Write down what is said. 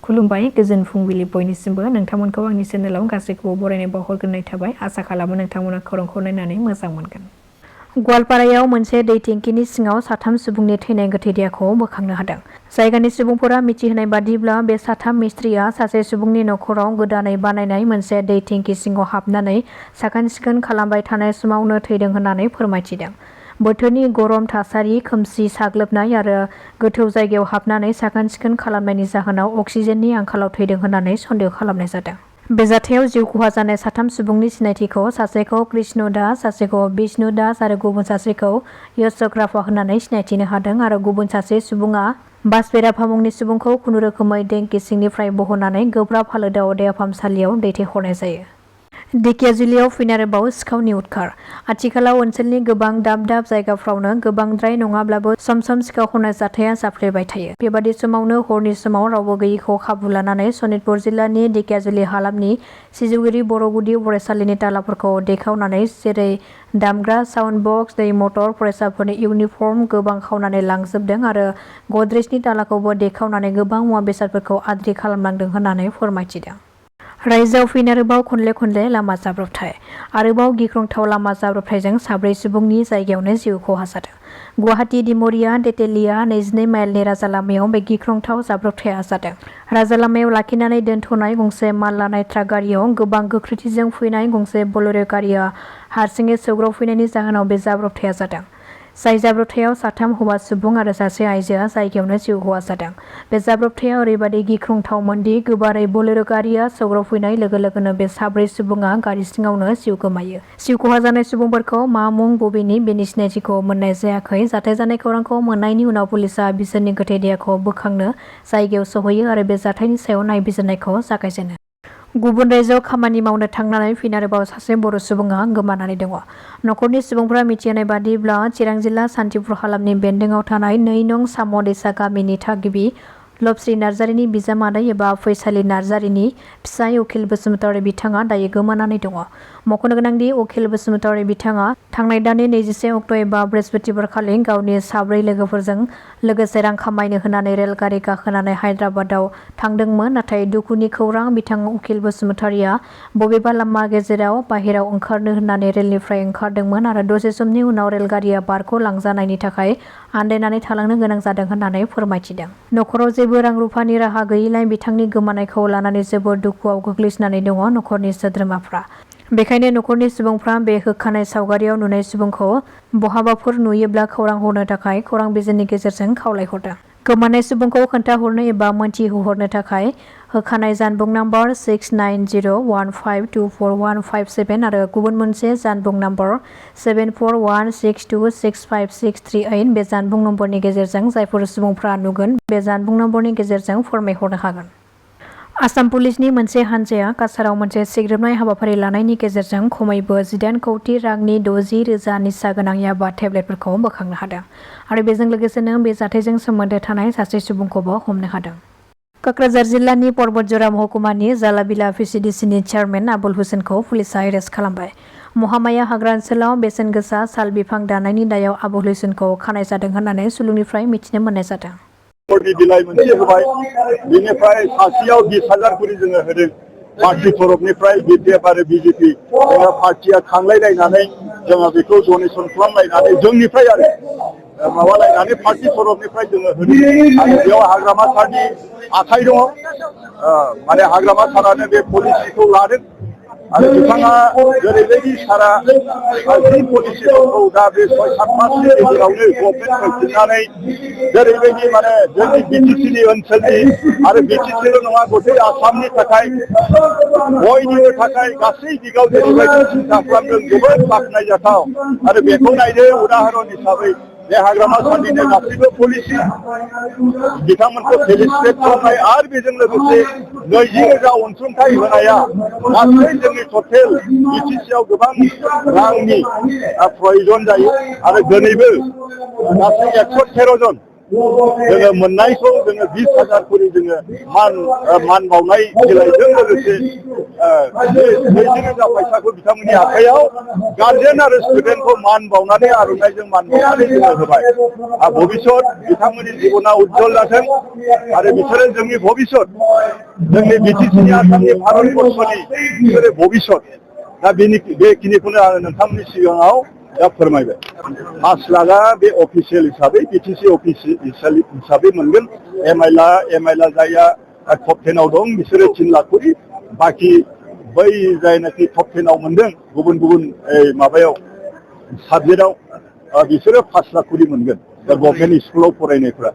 खुलुमबाय गोजोन फुंबिलि बयनिसिमबो नोंथांमोनखौ आंनि चेनेलाव गासैखौबो बरायनाय बावहरग्रोनाय थाबाय आसा खालामो नोंथांमोना खौरांखौ नायनानै मोजां मोनगोन। गवालपारायाव मोनसे दै टेंकिनि सिङाव साथाम सुबुंनि थैनाय गोथै देहाखौ बोखांनो हादों। जायगानि सुबुंफोरा मिथिहोनाय बादिब्ला बे साथाम मिस्ट्रिया सासे सुबुंनि नखराव गोदानै बानायनाय मोनसे दै टेंकि सिङाव हाबनानै साखोन सिखोन खालामबाय थानाय समावनो थैदों होननानै फोरमायथिदों। बोथोरनि गरम थासारि खोमसि साग्लोबनाय आरो गोथौ जायगायाव हाबनानै साखोन सिखोन खालामनायनि जाहोनाव अक्सिजेननि आंखालाव थैदों होननानै सन्देह खालामनाय जादों। बे जाथायाव जिउ खहा जानाय साथाम सुबुंनि सिनायथिखौ सासेखौ कृष्ण दास, सासेखौ विष्णु दास आरो गुबुन सासेखौ यशग्राफा होननानै सिनायथिनो हादों आरो गुबुन सासे सुबुङा बासबेराफा मुंनि सुबुंखौ खुनुरोखोमै टेंकि सिंनिफ्राय बहननानै गोब्राब हालोदाव देहा फाहामसालियाव दैथायहरनाय जायो। धेकियाजुलियाव फिन आरोबाव सिखावनि उदखार। आथिखालाव ओनसोलनि गोबां दाब दाब जायगाफ्रावनो गोबांद्राय नङाब्लाबो सम सम सिखाव खावनाय जाथाया जाफ्लेबाय थायो। बेबादि समावनो हरनि समाव रावबो गैयैखौ खाबु लानानै सनितपुर जिल्लानि धेकियाजुलि हालामनि सिजुगिरि बर' गुदि फरायसालिनि तालाफोरखौ देखावनानै जेरै दामग्रा साउन्ड बक्स, दै मटर, फरायसाफोरनि इउनिफर्म गोबां खावनानै लांजोबदों आरो गद्रेजनि तालाखौबो देखावनानै गोबां मुवा बेसादफोरखौ आद्रि खालामलांदों होननानै फोरमायथिदों। रायजोआव फिन आरोबाव खनले लामा जाब्रबथाय। आरोबाव गिख्रंथाव लामा जाब्रबथायजों साब्रै सुबुंनि जायगायावनो जिउ खहा जादों। गुवाहाटी दिमरिया तेतेलिया 22 माइलनि राजा लामायाव बे गिख्रंथाव जाब्रबथाया जादों। राजा लामायाव लाखिनानै दोनथ'नाय गंसे माल लानाय ट्राक गारियाव गोबां गोख्रैथिजों फैनाय गंसे बोलेर' गारिया हारसिङै सौग्रावफैनायनि जाहोनाव बे जाब्रबथाया जादों। जाय जाब्रबथायाव साथाम हौवा सुबुं आरो सासे आइजोआ जायगायावनो जिउ खहा जादों। बे जाब्रबथाया ओरैबादि गिख्रंथावमोनदि गोबारै बोलेर' गारिया सौग्रावफैनाय लोगो लोगोनो बे साब्रै सुबुङा गारि सिङावनो जिउ गोमायो। जिउ खहा जानाय सुबुंफोरखौ मा मुं बबेनि बेनि सिनायथिखौ मोननाय जायाखै। जाथाय जानाय खौरांखौ मोननायनि उनाव पुलिसआ बिसोरनि गोथै देहाखौ बोखांनो जायगायाव सहैयो आरो बे जाथायनि सायाव नायबिजिरनायखौ जागायजेनो। गुबुन रायजोआव खामानि मावनो थांनानै फिन आरोबाव सासे बर' सुबुङा गोमानानै दङ। नखरनि सुबुंफोरा मिथिहोनाय बादिब्ला चिरां जिल्ला सान्थिपुर हालामनि बेन्दोंआव थानाय 2 नं साम' दैसा गामिनि थागिबि लबस्रि नार्जारिनि बिजामादै एबा फैसालि नार्जारिनि फिसाय उखिल बसुमतारी बिथाङा दायो गोमानानै दङ। मख'नो गोनांदि उखिल बसुमतारी बिथाङा थांनाय दाननि 21 अक्ट' एबा बृहस्पतिबारखालि गावनि साब्रै लोगोफोरजों लोगोसे रां खामायनो होनानै रेलगारि गाखोनानै हायद्राबादाव थांदोंमोन। नाथाय दुखुनि खौरां बिथां उखिल बसुमतारीया बबेबा लामा गेजेराव बाहेराव ओंखारनो होननानै रेलनिफ्राय ओंखारदोंमोन आरो दसे समनि उनाव रेलगारिया बारग'लांजानायनि थाखाय आन्दायनानै थालांनो गोनां जादों होननानै फोरमायथिदों। नखराव जेबो रां रुफानि राहा गैयैलाय बिथांनि गोमानायखौ लानानै जोबोद दुखुआव गोग्लैसोनानै दङ नखरनि सोद्रोमाफ्रा। बेखायनो नखरनि सुबुंफ्रा बे होखानाय सावगारियाव नुनाय सुबुंखौ बहाबाफोर नुयोब्ला खौरां हरनो थाखाय खौरां बिजोंनि गेजेरजों खावलायहरदों। गोमानाय सुबुंखौ खोन्थाहरनो एबा मोनथिहोहरनो थाखाय होखानाय जानबुं नाम्बार 6901524157 आरो गुबुन मोनसे जानबुं नाम्बार 7416265638 बे जानबुं नम्बरनि गेजेरजों जायफोर सुबुंफ्रा नुगोन बे जानबुं नम्बरनि गेजेरजों फोरमायहरनो हागोन। आसाम पुलिसनि मोनसे हान्जाया काछाराव मोनसे सिग्रोमनाय हाबाफारि लानायनि गेजेरजों खमैबो 18 कौटि रांनि 60,000 निसा गोनां याबा टेब्लेटफोरखौ बोखांनो हादों आरो बेजों लोगोसेनो बे जाथायजों सोमोन्दो थानाय सासे सुबुंखौबो हमनो हादों। कक्राझार जिल्लानि पर्बतजरा महकुमानि जालाबिला VCDCनि चेयारमेन आबुल हुसेनखौ पुलिसआ एरेस्ट खालामबाय। महामाया हाग्रा ओनसोलाव बेसेन गोसा साल बिफां दाननायनि दायाव आबुल हुसेनखौ खानाय जादों होननानै सुलुंनिफ्राय मिथिनो मोननाय जादों। बिलाइ मोनसे होबाय, बिनिफ्राय सासेयाव 20,000 खरि जोङो होदों। पार्टी तरफनिफ्राय BPF आरो BJP जोङो पार्टीया खांलायलायनानै जोङो बेखौ डनेसन खालामलायनानै जोंनिफ्राय आरो माबालायनानै पार्टी तरफनिफ्राय जोङो होदों आरो बेयाव हाग्रामा सारनि आखाइ दङ। माने हाग्रामा सारानो बे पलिसिखौ लादों आरो बिथाङा जेरैबायदि सारा जि पलिसिफोरखौ दा बे 6-7 मासनि गेजेरावनो गभर्नमेन्ट फैफिननानै जेरैबायदि माने जोंनि BTCनि ओनसोलनि आरो BTCल' नङा गथै आसामनि थाखाय बयनिबो थाखाय गासै दिगाव जेरैबायदि सिन्था खालामदों जोबोद बाख्नायजाथाव आरो बेखौ नायनो उदाहरन हिसाबै बे हाग्रामा सारनिनो गासैबो पलिसि बिथांमोनखौ फेलिसिटेट खालामनाय आरो बेजों लोगोसे 20,000 अनसुंथाइ होनाया गासै जोंनि टटेल BTCआव गोबां रांनि प्रयजन जायो आरो दिनैबो गासै 113 जन जोङो मोननायखौ जोङो 20,000 करि जोङो मान बावनाय बिलाइजों लोगोसे 20,000 फैसाखौ बिथांमोननि आखायाव गार्जेन आरो स्टुडेन्टखौ मान बावनानै आर'नाइजों मान बावनानै जोङो होबाय। भबिष्यत बिथांमोननि जिबना उज्जवल जाथों आरो बिसोरो जोंनि भबिष्यत जोंनि बिटिसिनि आसामनि भारतबर्षनि बिसोरो भबिष्यत। दा बेखिनिखौनो आङो नोंथांमोननि सिगाङाव दा फोरमायबाय। 5 लाखआ बे अफिसियेल हिसाबै बिटिसि अफिसियेल हिसाबै मोनगोन। एमआइएलआ जायहा टप 10 दं बिसोरो 3 लाख करि, बाखि बै जायनाखि टप 10 मोनदों गुबुन गुबुन माबायाव साबजेक्टआव बिसोरो 5 लाख करि मोनगोन। दा गभर्नमेन्ट स्कुलाव फरायनायफ्रा